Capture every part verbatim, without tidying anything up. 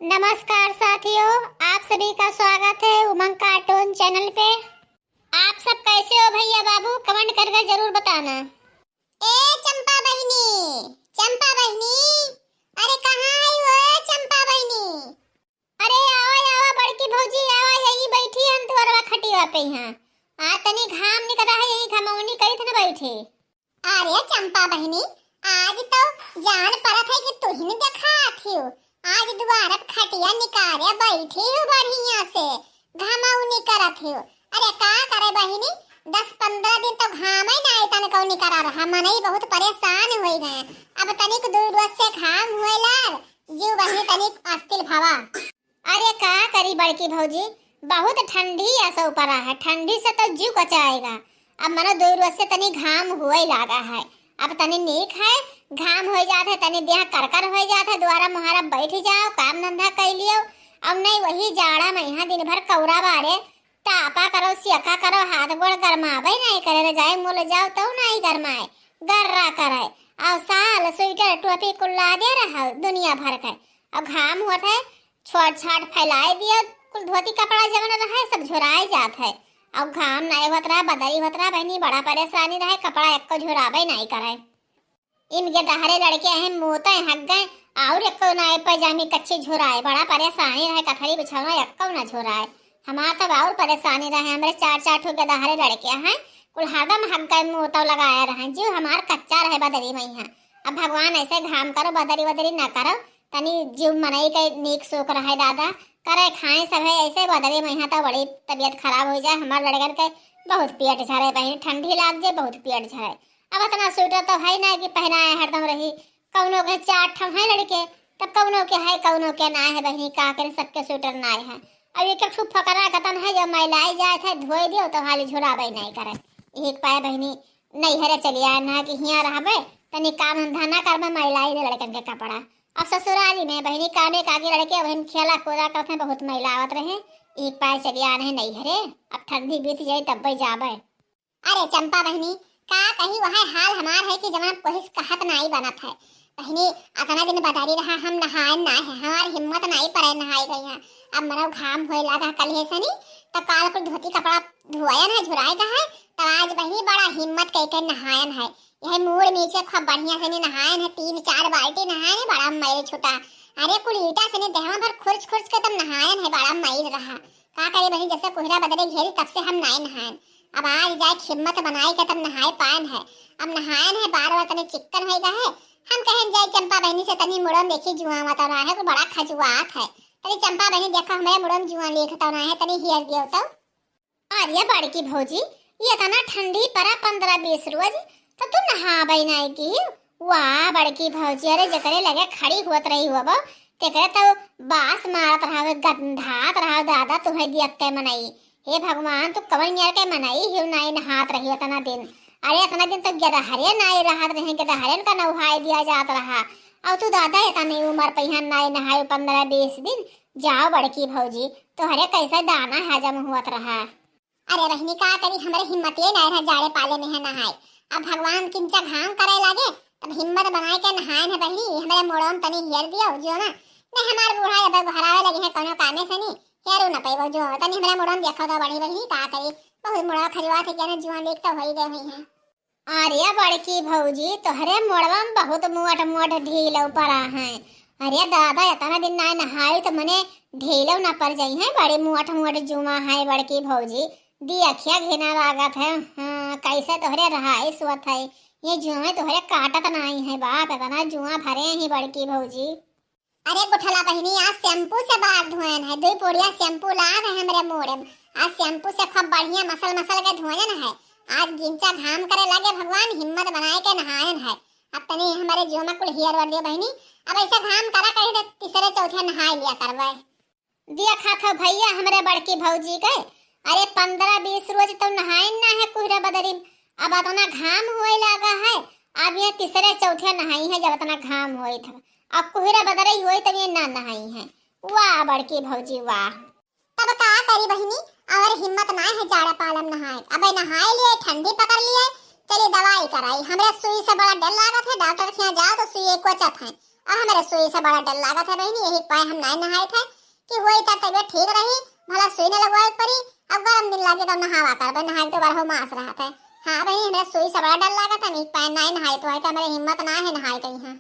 नमस्कार साथियों, आप सभी का स्वागत है उमंग कार्टून चैनल पे। आप सब कैसे हो भैया बाबू, कमेंट करके जरूर बताना। ए चंपा बहिनी, चंपा बहिनी, अरे कहाँ आई हो ए चंपा बहिनी? अरे आवा आवा बड़की भौजी आवा, यहीं बैठी हन दुआरवा खटिया पे यहाँ। आ तनी घाम निकला है, यहीं घमौनी करी थे ना बैठे। अरे चंपा बहिनी, आज तो जान परत है कि तुहिन देखात हियो। आज दुआर पे खटिया निकारे बैठी हो बढ़िया से, घमौनी करत हियो। अरे का करे बहिनी, दस पन्द्रह दिन तो घाम ही ना आए तन कौनी करा रहा, मनई बहुत परेशान हो गए। अब तनिक दो रोज से घाम हुए लाग, जीव बहिनी तनिक अस्थिर भवा। अरे का करी बड़की भौजी, बहुत ठंडी ऐसा ऊपर है, ठंडी से तो जीव कचाएगा। अब मनो दो रोज से तनी घाम हुए लागा है, अब तनी नीक है, घाम हो जात है, तनी देह करकर हो जात है, दुआरा मुहारा बैठ जाओ, काम धंधा कर लियो। अब नहीं वही जाड़ा में यहाँ दिन भर कौरा बारे, तापा करो, सियका करो, हाथ गोड़ गरमावे नहीं करे, रजाई मुल जाओ तो नहीं गरमाए, गर्रा करे। और साल स्वेटर टोपी कुल लादे रहो दुनिया भर के। अब घाम होत है, छोट छाट फैलाए दिया, कुल धोती कपड़ा जवन रहे सब झुराए जात है। अब घाम नहीं होत रहा, बदरी होत रहा बहिनी, बड़ा परेशानी रहे, कपड़ा एक्को झुरावे नहीं करे। इनके दहरे लड़के हैं, मोते हक गए, और एक्को नाए पैजामी कच्ची झुराए, बड़ा परेशानी रहे, कथरी बिछौना एक्को ना झुराए। हमार तब और परेशानी रहे, हमरे चार चार ठो के दहरे लड़के हैं, कुल हरदम हक गए, मोतव लगाए रहे, जीव हमार कच्चा रहे बदरी में यहाँ। अब भगवान ऐसे घाम करो, बदरी वदरी ना करो, तनी जीव मनई के नीक सोख रहे दादा, करे खाए सब है ऐसे बदरी में यहाँ तो बड़ी तबीयत खराब हो जाए, हमार लड़कन के बहुत पेट झरे बहिनी, ठंडी लाग जाए, बहुत पेट झरे। अब इतना स्वेटर तो है ना कि पहनाए हरदम रही, कौनो के चार ठो है लड़के, तब कौनो के है, कौनो के ना है बहिनी, का करे, सबके स्वेटर ना है। अब एक एक ठो फकरा कतन है, जब मैलाई जाए थे धोए दियो तो हाली झुराबे नहीं करे। एक पाए बहिनी नैहरे चली आए ना कि हियाँ रहबे, तनी काम धंधा ना करबे, मैलाई दे लड़कन के कपड़ा। अब ससुराली में बहिनी कामे काकी लड़के वहन खेला कूदा करते बहुत मैला आवत रहे। एक पाए चली आ रहे नैहरे, अब ठंडी बीत जाई तब्बे जाबे। अरे चंपा बहिनी, का कही, वह हाल हमार है कि जवन कोहिस कहत नाई बनत है। बहिनी, अतना दिन बदारी रहा, हम नहायन ना है, हमार हिम्मत नाई परे नहाए गई है। अब मनो घाम होए लगा कल है सनी, तो काल कुल धोती कपड़ा धोयन है, झुराए का है, तो आज बहिनी बड़ा हिम्मत कह के नहायन है। यह मूड़ नीचे खूब बढ़िया से नी नहायन है, तीन चार बाल्टी नहायन है, बड़ा मैल छुटा। अरे कुल ईटा से नी देहवा भर खुर्च खुर्च के तब नहायन है, बड़ा मैल रहा। का करे बहिनी, जब से कोहरा बदरे घेरी तब से हम नाई नहायन। अब आज जाए हिम्मत बनाए के तब नहाए पायन है। अब नहायन है, बार बार तनी चिक्कन होई गा है। हम कहन जाए चंपा बहिनी से तनी मुड़न देखी जुआ मत रहा है, को बड़ा खजुआत है। तनी चंपा बहिनी देखो हमरे मुड़न जुआ लेख तो ना है, तनी हियर दियो तो। अरे बड़की भौजी, ये इतना ठंडी परा पन्द्रह बीस रोज, तो तू नहाबे नाई की? वाह बड़की भौजी, अरे जेकरे लगे खड़ी होत रही होबो, तेकरे तो बास मारत रहा, गंधात रहा दादा, तुम्हें दियत के मनई। हे भगवान, तू कवन नियर के मनई हिउ नाई नहात रही इतना दिन। अरे इतना दिन तो गदहरे नाई रहत रहे, गदहरेन का नहाए दिया जात रहा। और तू दादा इतनी उम्र पे यहाँ नाई नहाए पन्द्रह बीस दिन, जाओ बड़की भौजी, तोहरे कैसे दाना हजम हुअत रहा। अरे बहिनी, का करी, हमरे हिम्मतिये नाय रहे जाड़े पाले में है नहाए। अब भगवान किंचा घाम करे लागे, तब हिम्मत बनाए के नहाए है बहिनी। हमरे मुड़वा में तनी हेर दियो जो ना, नहीं हमार बूढ़ा अब भरावे लगे हैं कोनो कामे से नी, हेरू न पैबो जो। तनी हमरे मुड़वा में देखो तो बड़ी बहिनी, का करी, बहुत मुड़वा खजुआ थे, क्या जुआ लेख तो हो ही गए हुई हैं। अरे बड़की भौजी, तोहरे मोड़वा में बहुत मोट मोट ढील परा है। अरे दादा, इतना दिन ना नहाई तो मने ढीलो ना पड़ जाई है, बड़ी मोट मोट जुआ है बड़की भौजी। दी अखिया घिना लागत है। हाँ, कैसे तोहरे रहाई सोत है, ये जुआ तोहरे काटत नाई है बाप, इतना जुआ भरे ही बड़की भौजी। अरे गुठला बहिनी, आज शैम्पू से बाल धोयन है, दुई पुड़िया शैम्पू लाग है हमरे मोड़े में। आज शैम्पू से खूब बढ़िया मसल मसल के धोयन है। आज गिंचा घाम करे लगे, भगवान हिम्मत बनाए के नहायन है। अब तनी हमरे जियो में कुल हियर वर दियो बहिनी, अब ऐसा घाम करा कहीं तो तीसरे चौथे नहाए लिया करवे। दिया खात हो भैया हमरे बड़की भौजी के, अरे पन्द्रह बीस रोज तो नहायन ना है कुहरा बदरी, अब इतना घाम हुए लगा है, अब ये तीसरे चौथे नहाई है जब इतना घाम होई था। अब कुहरा बदरई होई तब ये ना नहाई है। वाह बड़की भौजी वाह। तब का करी बहिनी, और हिम्मत ना है जाड़ा पालम नहाए। अबे नहाए लिए, ठंडी पकड़ लिए, चलिए दवाई कराई। हमरे सुई से बड़ा डर लागत है, डॉक्टर के यहाँ जाओ तो सुई कोचत है। अब हमरे सुई से बड़ा डर लागत है बहिनी, यही पाए हम नाई नहाए थे कि होई त तबियत ठीक रही, भला सुई न लगवाए परी। अब गरम दिन लागे तब नहावा करबे, नहाए तो बड़ा मास रहत है। हाँ बहिनी, हमरे सुई से बड़ा डर लागत है, यही पाए नाई नहाए तो है कि हमरे हिम्मत ना है नहाए कहीं। हाँ,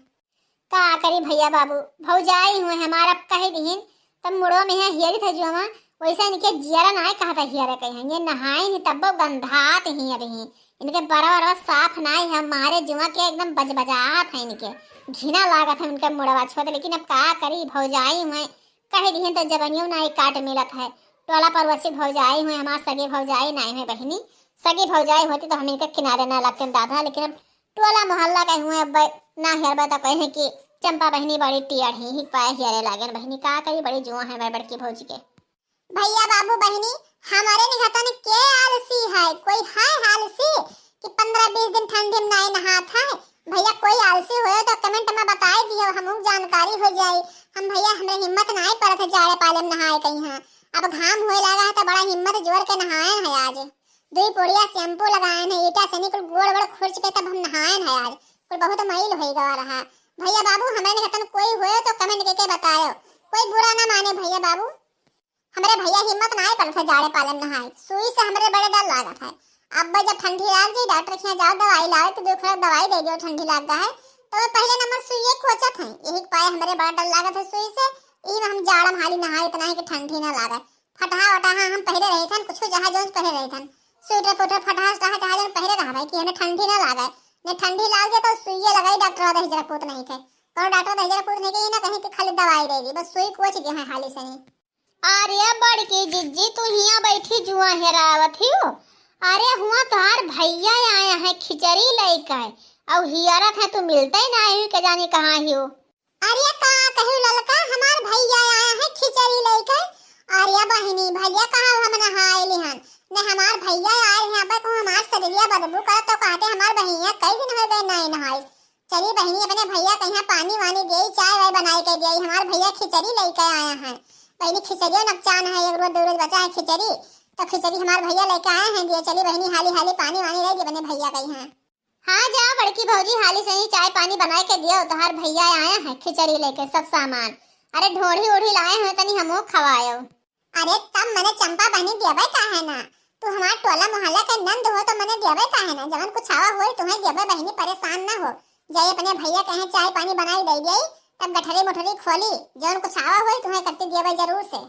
का करी भैया बाबू, भौजाई हुए हमारा अब कह दिहिन, तब मुड़वा में यहाँ हियरी थे जुआवा, वैसे इनके जियरा नाई कहता हियरे कहीं, ये नहाए नहीं तब गंधात ही अभी। इनके बरवा बरवा साफ नाई है, मारे जुआ के एकदम बजबजात है इनके, घिना लागत है इनके मुड़वा छोड़। लेकिन अब का करी, भौजाई हुए कह दिहिन तो जबनियों नाई काट मिलत है। टोला पड़ोसी भौजाई हुए, हमार सगी भौजाई नाई है बहिनी, सगी भौजाई होती तो हम इनके किनारे ना लगते दादा, लेकिन अब टोला मोहल्ला के हुए अब ना हेरबे तो कहे कि चंपा बहिनी बड़ी टियड़ ही, ही पाए हियरे लागेन बहिनी, का करी, बड़ी जुआ है बड़की भौजी के। भैया बाबू बहिनी, हमारे निघतन के आलसी है, कोई है आलसी कि पंद्रह बीस दिन ठंडी में नाई नहात है? भैया कोई आलसी होए तो comment में बताए दियो, हमहू जानकारी हो जाई। हम भैया हमरे हिम्मत नाई परत है जाड़े पाले में नहाए कहीं। हाँ, अब घाम होए लगा है तो बड़ा हिम्मत जोर के नहाए है आज। दुई पुड़िया shampoo लगाए हैं, ईटा से निकल गोड़ वोड़ खुरच के तब हम नहाए हैं आज। कुल बहुत मैल होई गवा रहा। भैया बाबू, हमरे निघतन कोई होए तो comment करके बतायो, कोई बुरा ना माने भैया बाबू। हमरे भैया हिम्मत नाई पड़त है जाड़े पाले में नहाए, सुई से हमरे बड़े डर लागत है। अब जब ठंडी लाग जाई डॉक्टर के यहाँ जाओ दवाई लावे तो दो खुराक दवाई दे दियो, ठंडी लाग गा है तो वो पहले नंबर सुइये कोचत है, यही पाए हमरे बड़ा डर लागत है सुई से। यही में हम जाड़ा में हाली नहाए इतना है कि ठंडी ना लागे। फटहा वटहा हम पहिरे रहे थन, कुछ जहाँ जौन पहिरे रहे थन, स्वेटर पोटर फटहा वटहा जहाँ जौन पहिरे रहा भाई कि हमें ठंडी ना लागे, ने ठंडी लाग जाए तो सुइये लगाई डॉक्टर दहिजरा पूत नहीं थे। कौन डॉक्टर दहिजरा पूत नहीं के, ये ना कहीं कि खाली दवाई दे दी, बस सुई कोच दिया है हाली से ही। अरे बड़की जिज्जी, तू हियां बैठी जुआ हेरावत हियो? अरे हुआ तोहार भैया आया है खिचड़ी लेके, और हियरत है तू मिलते ही ना आई, के जाने कहाँ हियो। अरे का कहू ललका, हमार भैया आया है खिचड़ी लेके। अरे बहिनी, भैया कहाँ हम नहाए लिहन, ने हमार भैया आए हैं, अब को हमार शरीरिया बदबू करत तो कहते हमार बहिया कई दिन हो गए नहीं नहाए। चली बहिनी, अपने भैया कहीं पानी वानी देई, चाय वाय बनाए के देई, हमार भैया खिचड़ी लेके आया है। बहिनी, खिचड़ियो नकचान है, एक रोज दो रोज बचा है खिचड़ी, तो खिचड़ी हमार भैया लेके आए हैं, दिए चली बहिनी, हाली हाली पानी वानी दे दी अपने भैया कहीं। हाँ जा बड़की भौजी, हाली से ही चाय पानी बनाए के दियो, तोहार भैया आया है खिचड़ी लेके, सब सामान। अरे ढोढ़ी ओढ़ी लाए हुए, तनी हमो खवायो। अरे तब मने चंपा बहिनी देवे काहे ना? तू हमार टोला मोहल्ला के नंद हो तो मने देवे काहे ना? जवन कुछ आवा होई तुहे देवे बहिनी, परेशान ना हो। जाई अपने भैया कहे चाय पानी बनाई दे जाई, तब गठरी मोठरी खोली, जवन कुछ आवा होई तुहे करती देवे जरूर से।